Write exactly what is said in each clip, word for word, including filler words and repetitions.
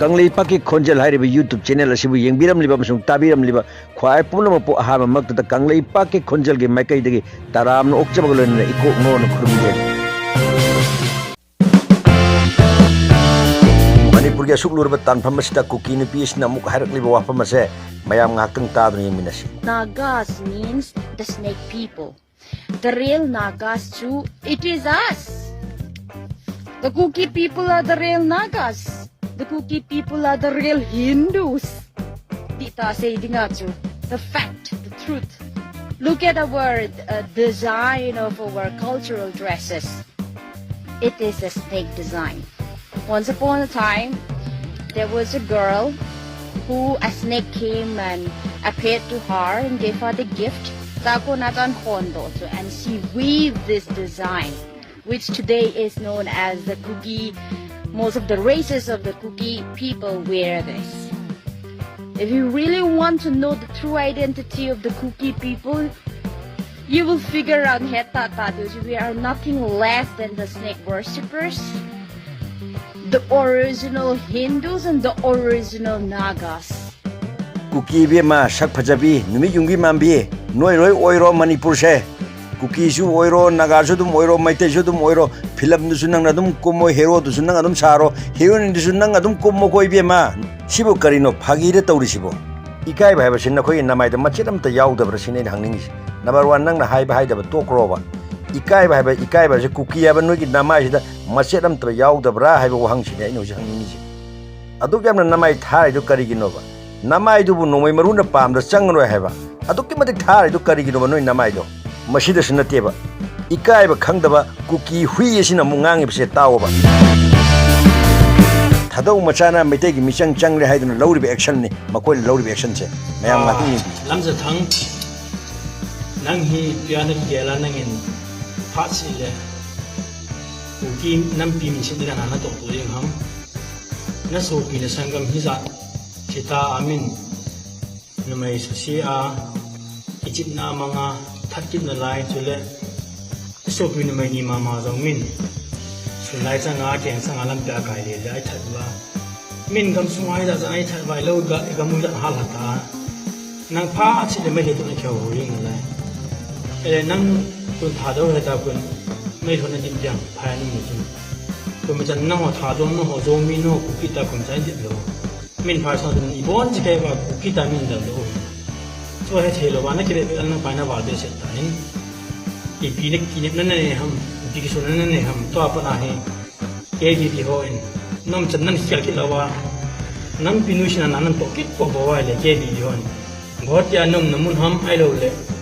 ꯀꯪꯂꯩꯄꯥꯛꯀꯤ ꯈꯣꯟꯖꯦꯜ ꯍꯥꯏꯔꯤꯕ YouTube channel ꯑꯁꯤꯕꯨ ꯌꯦꯡꯕꯤꯔꯝꯂꯤꯕ ꯑꯃꯁꯨꯡ ꯇꯥꯕꯤꯔꯝꯂꯤꯕ ꯈ꯭ꯋꯥꯏ ꯄꯨꯝꯅꯃꯛꯄꯨ ꯑꯍꯥꯟꯕꯃꯛꯇꯗ ꯀꯪꯂꯩꯄꯥꯛꯀꯤ ꯈꯣꯟꯖꯦꯜꯒꯤ ꯃꯥꯏꯀꯩꯗꯒꯤ ꯇꯔꯥꯝꯅ ꯑꯣꯛꯆꯕꯒ ꯂꯣꯏꯅꯅ ꯏꯀꯣꯛ ꯅꯣꯅ ꯈꯨꯔꯨꯝꯖꯔꯤ꯫ ꯃꯅꯤꯄꯨꯔꯒꯤ ꯑꯁꯨꯛ ꯂꯨꯔꯕ ꯇꯥꯟꯐꯝ ꯑꯁꯤꯗ ꯀꯨꯀꯤ ꯅꯨꯄꯤ ꯑꯁꯤꯅ ꯑꯃꯨꯛ ꯍꯥꯏꯔꯛꯂꯤꯕ ꯋꯥꯐꯝ ꯑꯁꯦ ꯃꯌꯥꯝ ꯉꯥꯏꯍꯥꯛꯇꯪ ꯇꯥꯗꯨꯅ ꯌꯦꯡꯃꯤꯟꯅꯁꯤ꯫ Nagas means the snake people. The real Nagas too, it is us. The Kuki people are the real Nagas. The Kuki people are the real Hindus. Dita say dinga chu. The fact, the truth. Look at our uh, design of our cultural dresses. It is a snake design. Once upon a time, there was a girl who a snake came and appeared to her and gave her the gift. Tako natan hondo to, and she weaved this design, which today is known as the Kuki. Most of the races of the Kuki people wear this. If you really want to know the true identity of the Kuki people, you will figure out heta tadu, we are nothing less than the snake worshippers, the original Hindus and the original Nagas. ꯀꯨꯀꯤ ꯏꯕꯦꯝꯃ, ꯁꯛ ꯐꯖꯕꯤ, ꯅꯨꯃꯤꯠ ꯌꯨꯝꯒꯤ ꯃꯥꯟꯕꯤ, ꯅꯣꯏ ꯂꯣꯏ ꯑꯣꯏꯔꯣ ꯃꯅꯤꯄꯨꯔꯁꯦ꯫ ꯀꯨꯀꯤꯁꯨ ꯑꯣꯏꯔꯣ, ꯅꯥꯒꯥꯁꯨ ꯑꯗꯨꯝ ꯑꯣꯏꯔꯣ, ꯃꯩꯇꯩꯁꯨ ꯑꯗꯨꯝ ꯑꯣꯏꯔꯣ, ꯐꯤꯂꯝꯗꯨꯁꯨ ꯅꯪꯅ ꯑꯗꯨꯝ ꯀꯨꯝꯃꯣ, ꯍꯦꯔꯣꯗꯨꯁꯨ ꯅꯪ ꯑꯗꯨꯝ ꯁꯥꯔꯣ, ꯍꯦꯔꯣꯏꯟꯗꯨꯁꯨ ꯅꯪ ꯑꯗꯨꯝ ꯀꯨꯝꯃꯣꯀꯣ ꯏꯕꯦꯝꯃ꯫ ꯁꯤꯕꯨ ꯀꯔꯤꯅꯣ ꯐꯥꯒꯤꯗ ꯇꯧꯔꯤꯁꯤꯕꯣ? ꯏꯀꯥꯏꯕ ꯍꯥꯏꯕꯁꯤ ꯅꯈꯣꯏꯒꯤ ꯅꯃꯥꯏꯗ ꯃꯆꯦꯠ ꯑꯝꯇ ꯌꯥꯎꯗꯕ꯭ꯔꯥ ꯁꯤꯅꯤ ꯑꯩꯅ ꯍꯪꯅꯤꯡꯉꯤꯁꯤ꯫ Number one, ꯅꯪꯅ ꯍꯥꯏꯕ ꯍꯥꯏꯗꯕ ꯇꯣꯛꯈ꯭ꯔꯣꯕ꯫ ꯏꯀꯥꯏꯕ ꯍꯥꯏꯕ, ꯏꯀꯥꯏꯕ ꯍꯥꯏꯕꯁꯤ ꯀꯨꯀꯤ ꯍꯥꯏꯕ ꯅꯣꯏꯒꯤ ꯅꯃꯥꯏꯁꯤꯗ ꯃꯆꯦꯠ ꯑꯝꯇ ꯌꯥꯎꯗꯕ꯭ꯔꯥ ꯍꯥꯏꯕ ꯋꯥꯍꯪꯁꯤꯅꯤ ꯑꯩꯅ ꯍꯧꯖꯤꯛ ꯍꯪꯅꯤꯡꯉꯤꯁꯤ꯫ ꯑꯗꯨꯛ ꯌꯥꯝꯅ ꯅꯃꯥꯏ ꯊꯥꯔꯤꯗꯨ ꯀꯔꯤꯒꯤꯅꯣꯕ? ꯅꯃꯥꯏꯗꯨꯕꯨ ꯅꯣꯡꯃꯩ ꯃꯔꯨꯅ ꯄꯥꯝꯗ ꯆꯪꯉꯔꯣꯏ ꯍꯥꯏꯕ? ꯑꯗꯨꯛꯀꯤ ꯃꯇꯤꯛ ꯊꯥꯔꯤꯗꯨ ꯀꯔꯤꯒꯤꯅꯣꯕ ꯅꯣꯏ ꯅꯃꯥꯏꯗꯣ? ꯃꯁꯤꯗꯁꯨ ꯅꯠꯇꯦꯕ, ꯏꯀꯥꯏꯕ ꯈꯪꯗꯕ ꯀꯨꯀꯤ ꯍꯨꯏ ꯑꯁꯤꯅ ꯑꯃꯨꯛ ꯉꯥꯡꯉꯤꯕꯁꯦ ꯇꯥꯎꯑꯣꯕ꯫ ꯊꯥꯗꯧ ꯃꯆꯥꯅ ꯃꯩꯇꯩꯒꯤ ꯃꯤꯆꯪ ꯆꯪꯂꯦ ꯍꯥꯏꯗꯨꯅ ꯂꯧꯔꯤꯕ actionꯅꯤ, ꯃꯈꯣꯏꯅ ꯂꯧꯔꯤꯕ actionꯁꯦ꯫ ꯃꯌꯥꯝ ꯉꯥꯛꯇꯪ ꯌꯦꯡꯕꯤꯌꯨ꯫ ꯂꯝꯖꯊꯪ, ꯅꯪ ꯍꯤ ꯄꯤꯌꯥꯅ ꯄꯤꯌꯥꯂꯥ ꯅꯪ ꯏꯟ ꯐꯥꯠ ꯁꯤꯜꯂꯦ꯫ ꯀꯨꯀꯤ ꯅꯝꯄꯤ ꯃꯤꯁꯤꯠ ꯀꯅꯥꯅ ꯇꯧꯊꯣꯛꯏ ꯈꯪ? ꯅꯁꯣꯄꯤꯅ ꯁꯪꯒꯝ ꯍꯤꯖꯥꯠ ꯁꯤꯇꯥ ꯑꯃꯤꯟ ꯅꯨꯃꯩ ꯁꯁꯤ ꯑꯥ ꯏꯆꯤꯞꯅ ꯃꯉꯥ ꯊꯠꯀꯤꯞꯅ ꯂꯥꯏ ꯆꯨꯂꯦ꯫ ꯏꯁꯣꯄꯤ ꯅꯨꯃꯩꯅꯤ ꯃꯃꯥ ꯖꯧꯃꯤꯟ ꯁꯨꯂꯥꯏ ꯆꯉꯥ ꯀꯦꯡ ꯆꯉꯥ ꯂꯝꯄꯤꯌꯥ ꯀꯥꯏꯂꯦ ꯂꯥꯏ ꯊꯠꯂ꯫ Min gam sung ai da zan ai that vai lo ga gam mu da hal hata. Nang pha a chit le mai le tu na kyo ring le. Ele nang kun tha do he ta kun mai lo na dim piang pha ni mu tu. Kun ma chan nang ho tha do no ho zo mi no ku ki ta kun chan dit lo. Min pha sa dun i bon chi kai ba ku ki ta min da lo. So he the lo ba na ki le an nang pa na ba de se ta ni. I pi ne ki ne na ne ham. I pi ki so na ne ham. To apa na he. K B B ho in nom chan nan khial ki lawa. Nam pinu sina nan to kit po bo wa le K B B ho in. Guwahati a nom namun ham ai lo le.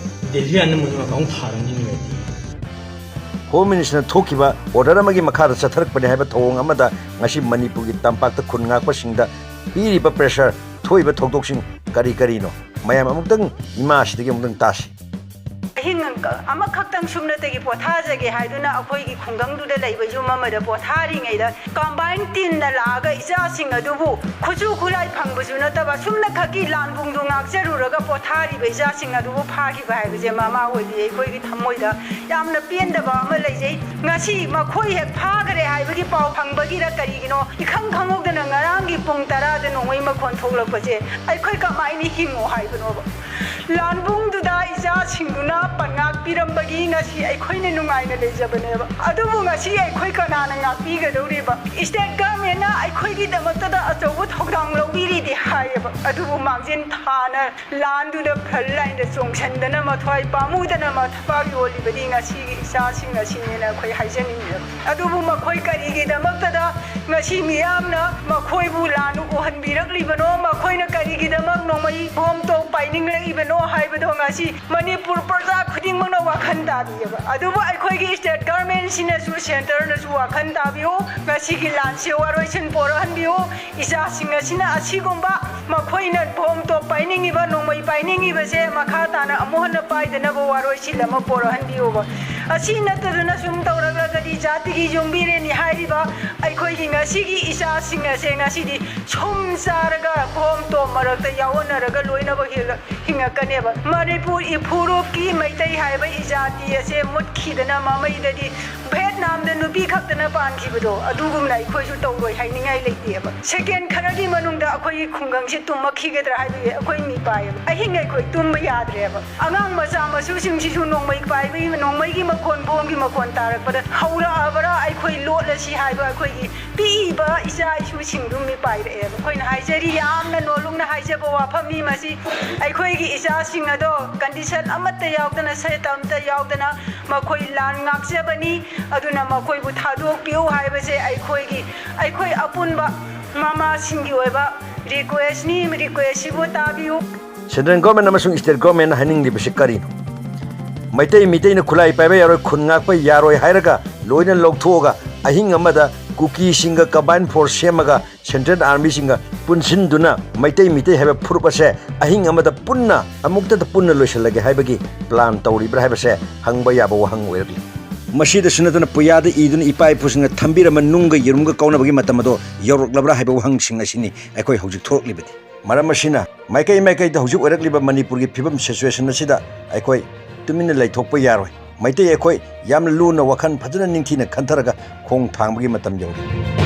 Delhi a namun ma kong tharan din me. Home Minister ꯅ ꯊꯣꯛꯈꯤꯕ order ꯑꯃꯒꯤ ꯃꯈꯥꯗ ꯆꯠꯊꯔꯛꯄꯅꯤ ꯍꯥꯏꯕ ꯊꯧꯑꯣꯡ ꯑꯃꯗ ꯉꯁꯤ ꯃꯅꯤꯄꯨꯔꯒꯤ ꯇꯝꯄꯥꯛꯇ ꯈꯨꯟ ꯉꯥꯛꯄꯁꯤꯡꯗ ꯄꯤꯔꯤꯕ pressure, ꯊꯣꯛꯏꯕ ꯊꯧꯗꯣꯛꯁꯤꯡ ꯀꯔꯤ ꯀꯔꯤꯅꯣ? ꯃꯌꯥꯝ ꯑꯃꯨꯛꯇꯪ ꯏꯃꯥꯁꯤꯗꯒꯤ ꯑꯃꯨꯛꯇꯪ ꯇꯥꯁꯤ꯫ ꯑꯍꯤꯡ ꯑꯃꯈꯛꯇꯪ ꯁꯨꯞꯅꯇꯒꯤ ꯄꯣꯊꯥꯖꯒꯦ ꯍꯥꯏꯗꯨꯅ ꯑꯩꯈꯣꯏꯒꯤ ꯈꯨꯡꯒꯪꯗꯨꯗ ꯂꯩꯕ ꯌꯨꯝ ꯑꯃꯗ ꯄꯣꯊꯥꯔꯤꯉꯩꯗ combine teamꯅ ꯂꯥꯛꯑꯒ ꯏꯆꯥꯁꯤꯡ ꯑꯗꯨꯕꯨ ꯈꯨꯠꯁꯨ ꯈꯨꯠꯂꯥꯏ ꯐꯪꯕꯁꯨ ꯅꯠꯇꯕ ꯁꯨꯝꯅꯈꯛꯀꯤ ꯂꯥꯟ ꯄꯨꯡꯗꯨ ꯉꯥꯛꯆꯔꯨꯔꯒ ꯄꯣꯊꯥꯔꯤꯕ ꯏꯆꯥꯁꯤꯡ ꯑꯗꯨꯕꯨ ꯐꯥꯈꯤꯕ ꯍꯥꯏꯕꯁꯦ ꯃꯃꯥ ꯑꯣꯏꯕꯤ ꯑꯩꯈꯣꯏꯒꯤ ꯊꯃꯣꯏꯗ ꯌꯥꯝꯅ ꯄꯦꯟꯗꯕ ꯑꯃ ꯂꯩꯖꯩ꯫ ꯉꯁꯤ ꯃꯈꯣꯏ ꯍꯦꯛ ꯐꯥꯈ꯭ꯔꯦ ꯍꯥꯏꯕꯒꯤ ꯄꯥꯎ ꯐꯪꯕꯒꯤꯔ ꯀꯔꯤꯒꯤꯅꯣ ꯏꯈꯪ ꯈꯪꯍꯧꯗꯅ ꯉꯔꯥꯡꯒꯤ ꯄꯨꯡ ꯇꯔꯥꯗ ꯅꯣꯡꯃꯩ ꯃꯈꯣꯟ ꯊꯣꯛꯂꯛꯄꯁꯦ ꯑꯩꯈꯣꯏ ꯀꯃꯥꯏꯅ ꯍꯤꯡꯉꯣ ꯍꯥꯏꯕꯅꯣꯕ? ꯂꯥꯟꯕꯨꯡꯗꯨꯗ ꯏꯆꯥꯁꯤꯡꯗꯨꯅ ꯄꯟꯉꯥꯛꯄꯤꯔꯝꯕꯒꯤ ꯉꯁꯤ ꯑꯩꯈꯣꯏꯅ ꯅꯨꯡꯉꯥꯏꯅ ꯂꯩꯖꯕꯅꯦꯕ꯫ ꯑꯗꯨꯕꯨ ꯉꯁꯤ ꯑꯩꯈꯣꯏ ꯀꯅꯥꯅ ꯉꯥꯛꯄꯤꯒꯗꯧꯔꯤꯕ? State governmentꯅ ꯑꯩꯈꯣꯏꯒꯤꯗꯃꯛꯇꯗ ꯑꯆꯧꯕ ꯊꯧꯗꯥꯡ ꯂꯧꯕꯤꯔꯤꯗꯤ ꯍꯥꯏꯌꯦꯕ꯫ ꯑꯗꯨꯕꯨ ꯃꯥꯡꯖꯤꯟ ꯊꯥꯅ ꯂꯥꯟꯗꯨꯗ front lineꯗ ꯆꯣꯡꯁꯤꯟꯗꯅ ꯃꯊ꯭ꯋꯥꯏ ꯄꯥꯝꯃꯨꯗꯅ ꯃꯊꯕꯥꯛ ꯌꯣꯜꯂꯤꯕꯗꯤ ꯉꯁꯤꯒꯤ ꯏꯆꯥꯁꯤꯡ ꯑꯁꯤꯅꯦꯅ ꯑꯩꯈꯣꯏ ꯍꯥꯏꯖꯅꯤꯡꯉꯦꯕ꯫ ꯑꯗꯨꯕꯨ ꯃꯈꯣꯏ ꯀꯔꯤꯒꯤꯗꯃꯛꯇꯗ ꯉꯁꯤ ꯃꯤꯌꯥꯝꯅ ꯃꯈꯣꯏꯕꯨ ꯂꯥꯟ ꯎꯍꯟꯕꯤꯔꯛꯂꯤꯕꯅꯣ, ꯃꯈꯣꯏꯅ ꯀꯔꯤꯒꯤꯗꯃꯛ ꯅꯣꯡꯃꯩ ꯕꯣꯝ ꯇꯣꯞ ꯄꯥꯏꯅꯤꯡꯂꯛꯏꯕꯅꯣ ꯍꯥꯏꯕꯗꯣ ꯉꯁꯤ ꯃꯅꯤꯄꯨꯔ ꯄ꯭ꯔꯖꯥ ꯈꯨꯗꯤꯡꯃꯛꯅ ꯋꯥꯈꯜ ꯇꯥꯕꯤꯌꯦꯕ꯫ ꯑꯗꯨꯕꯨ ꯑꯩꯈꯣꯏꯒꯤ state governmentꯁꯤꯅꯁꯨ, centreꯅꯁꯨ ꯋꯥꯈꯜ ꯇꯥꯕꯤꯌꯨ꯫ ꯉꯁꯤꯒꯤ ꯂꯥꯟꯁꯦ ꯋꯥꯔꯣꯏꯁꯤꯟ ꯄꯣꯔꯛꯍꯟꯕꯤꯌꯨ꯫ ꯏꯆꯥꯁꯤꯡ ꯑꯁꯤꯅ ꯑꯁꯤꯒꯨꯝꯕ ꯃꯈꯣꯏꯅ ꯕꯣꯝ ꯇꯣꯞ ꯄꯥꯏꯅꯤꯡꯉꯤꯕ, ꯅꯣꯡꯃꯩ ꯄꯥꯏꯅꯤꯡꯉꯤꯕꯁꯦ ꯃꯈꯥ ꯇꯥꯅ ꯑꯃꯨꯛ ꯍꯟꯅ ꯄꯥꯏꯗꯅꯕ ꯋꯥꯔꯣꯏꯁꯤꯟ ꯑꯃ ꯄꯣꯔꯛꯍꯟꯕꯤꯌꯨꯕ꯫ ꯑꯁꯤ ꯅꯠꯇꯗꯅ ꯁꯨꯝ ꯇꯧꯔꯛꯂꯒꯗꯤ ꯖꯥꯇꯤꯒꯤ ꯌꯨꯝꯕꯤꯔꯦꯟꯅꯤ ꯍꯥꯏꯔꯤꯕ ꯑꯩꯈꯣꯏꯒꯤ ꯉꯁꯤꯒꯤ ꯏꯆꯥꯁꯤꯡ ꯑꯁꯦ ꯉꯁꯤꯗꯤ ꯁꯨꯝ ꯆꯥꯔꯒ ꯈꯣꯝ ꯇꯣꯝ ꯃꯔꯛꯇ ꯌꯥꯎꯍꯟꯅꯔꯒ ꯂꯣꯏꯅꯃꯛ ꯍꯤꯡꯉꯛꯀꯅꯦꯕ꯫ ꯃꯅꯤꯄꯨꯔ ꯏꯐꯨꯔꯨꯞꯀꯤ ꯃꯩꯇꯩ ꯍꯥꯏꯕ ꯏꯖꯥꯇꯤ ꯑꯁꯦ ꯃꯨꯠꯈꯤꯗꯅ ꯃꯃꯩꯗꯗꯤ ꯚꯦꯠꯅꯥꯝꯗ ꯅꯨꯄꯤ ꯈꯛꯇꯅ ꯄꯥꯟꯈꯤꯕꯗꯣ, ꯑꯗꯨꯒꯨꯝꯅ ꯑꯩꯈꯣꯏꯁꯨ ꯇꯧꯔꯣꯏ ꯍꯥꯏꯅꯤꯡꯉꯥꯏ ꯂꯩꯇꯦꯕ꯫ ꯁꯦꯀꯦꯟ ꯈꯔꯒꯤ ꯃꯅꯨꯡꯗ ꯑꯩꯈꯣꯏꯒꯤ ꯈꯨꯡꯒꯪꯁꯤ ꯇꯨꯝꯃꯛꯈꯤꯒꯗ꯭ꯔꯥ ꯍꯥꯏꯕꯒꯤ ꯑꯩꯈꯣꯏ ꯃꯤꯄꯥꯏꯌꯦꯕ꯫ ꯑꯍꯤꯡ ꯑꯩꯈꯣꯏ ꯇꯨꯝꯕ ꯌꯥꯗ꯭ꯔꯦꯕ꯫ ꯑꯉꯥꯡ ꯃꯆꯥ ꯃꯁꯨꯁꯤꯡꯁꯤꯁꯨ ꯅꯣꯡꯃꯩ ꯄꯥꯏꯕꯒꯤ, ꯅꯣꯡꯃꯩꯒꯤ ꯃꯈꯣꯟ, ꯕꯣꯝꯒꯤ ꯃꯈꯣꯟ ꯇꯥꯔꯛꯄꯗ ꯍꯧꯔꯛꯑꯕ꯭ꯔꯥ ꯑꯩꯈꯣꯏ ꯂꯣꯠꯂꯁꯤ ꯍꯥꯏꯕ ꯑꯩꯈꯣꯏꯒꯤ ꯄꯤꯛꯏꯕ ꯏꯆꯥ ꯏꯁꯨꯁꯤꯡꯗꯨ ꯃꯤꯄꯥꯏꯔꯛꯑꯦꯕ꯫ ꯑꯩꯈꯣꯏꯅ ꯍꯥꯏꯖꯔꯤ, ꯌꯥꯝꯅ ꯅꯣꯂꯨꯛꯅ ꯍꯥꯏꯖꯕ ꯋꯥꯐꯝꯅꯤ ꯃꯁꯤ꯫ ꯑꯩꯈꯣꯏꯒꯤ ꯏꯆꯥꯁꯤꯡ ꯑꯗꯣ ꯀꯟꯗꯤꯁꯟ ꯑꯃꯠꯇ ꯌꯥꯎꯗꯅ, ꯁꯦꯠ ꯑꯃꯠꯇ ꯌꯥꯎꯗꯅ ꯃꯈꯣꯏ ꯂꯥꯟ ꯉꯥꯛꯆꯕꯅꯤ꯫ ꯑꯗꯨꯅ ꯃꯈꯣꯏꯕꯨ ꯊꯥꯗꯣꯛꯄꯤꯌꯨ ꯍꯥꯏꯕꯁꯦ ꯑꯩꯈꯣꯏꯒꯤ, ꯑꯩꯈꯣꯏ ꯑꯄꯨꯟꯕ ꯃꯃꯥꯁꯤꯡꯒꯤ ꯑꯣꯏꯕ ꯔꯤꯀ꯭ꯋꯦꯁꯅꯤ꯫ ꯔꯤꯀ꯭ꯋꯦꯁꯁꯤꯕꯨ ꯇꯥꯕꯤꯌꯨ꯫ ꯁꯦꯟꯇ꯭ꯔꯦꯜ ꯒꯣꯔꯃꯦꯟ ꯑꯃꯁꯨꯡ ꯁ꯭ꯇꯦꯠ ꯒꯣꯔꯃꯦꯟꯅ ꯍꯥꯏꯅꯤꯡꯂꯤꯕꯁꯤ ꯀꯔꯤꯅꯣ? ꯃꯩꯇꯩ, ꯃꯤꯇꯩꯅ ꯈꯨꯠꯂꯥꯏ ꯄꯥꯏꯕ ꯌꯥꯔꯣꯏ, ꯈꯨꯟ ꯉꯥꯛꯄ ꯌꯥꯔꯣꯏ ꯍꯥꯏꯔꯒ ꯂꯣꯏꯅ ꯂꯧꯊꯣꯛꯑꯒ ꯑꯍꯤꯡ ꯑꯃꯗ ꯀꯨꯀꯤꯁꯤꯡꯒ ꯀꯝꯕꯥꯏꯟ ꯐꯣꯔꯁ ꯁꯦꯝꯃꯒ ꯁꯦꯟꯇ꯭ꯔꯦꯜ ꯑꯥꯔꯃꯤꯁꯤꯡꯒ ꯄꯨꯟꯁꯤꯟꯗꯨꯅ ꯃꯩꯇꯩ, ꯃꯤꯇꯩ ꯍꯥꯏꯕ ꯐꯨꯔꯨꯞ ꯑꯁꯦ ꯑꯍꯤꯡ ꯑꯃꯗ ꯄꯨꯟꯅ ꯑꯃꯨꯛꯇꯗ ꯄꯨꯟꯅ ꯂꯣꯏꯁꯤꯜꯂꯒꯦ ꯍꯥꯏꯕꯒꯤ ꯄ꯭ꯂꯥꯟ ꯇꯧꯔꯤꯕ꯭ꯔꯥ ꯍꯥꯏꯕꯁꯦ ꯍꯪꯕ ꯌꯥꯕ ꯋꯥꯍꯪ ꯑꯣꯏꯔꯛꯂꯤ꯫ ꯃꯁꯤꯗꯁꯨ ꯅꯠꯇꯅ ꯄꯨꯌꯥꯗ ꯏꯗꯨꯅ ꯏꯄꯥ ꯏꯄꯨꯁꯤꯡꯅ ꯊꯝꯕꯤꯔꯝꯕ ꯅꯨꯡꯒ ꯌꯦꯔꯨꯝꯒ ꯀꯥꯎꯅꯕꯒꯤ ꯃꯇꯝ ꯑꯗꯣ ꯌꯧꯔꯛꯂꯕ꯭ꯔꯥ ꯍꯥꯏꯕ ꯋꯥꯍꯪꯁꯤꯡ ꯑꯁꯤꯅꯤ ꯑꯩꯈꯣꯏ ꯍꯧꯖꯤꯛ ꯊꯣꯛꯂꯤꯕꯗꯤ꯫ ꯃꯔꯝ ꯑꯁꯤꯅ ꯃꯥꯏꯀꯩ ꯃꯥꯏꯀꯩꯗ ꯍꯧꯖꯤꯛ ꯑꯣꯏꯔꯛꯂꯤꯕ ꯃꯅꯤꯄꯨꯔꯒꯤ ꯐꯤꯕꯝ, ꯁꯤꯆꯨꯋꯦꯁꯟ ꯑꯁꯤꯗ ꯑꯩꯈꯣꯏ ꯇꯨꯃꯤꯟꯅ ꯂꯩꯊꯣꯛꯄ ꯌꯥꯔꯣꯏ꯫ ꯃꯩꯇꯩ ꯑꯩꯈꯣꯏ ꯌꯥꯝꯅ ꯂꯨꯅ, ꯋꯥꯈꯜ ꯐꯖꯅ ꯅꯤꯡꯊꯤꯅ ꯈꯟꯊꯔꯒ ꯈꯣꯡ ꯊꯥꯡꯕꯒꯤ ꯃꯇꯝ ꯌꯧꯔꯦ꯫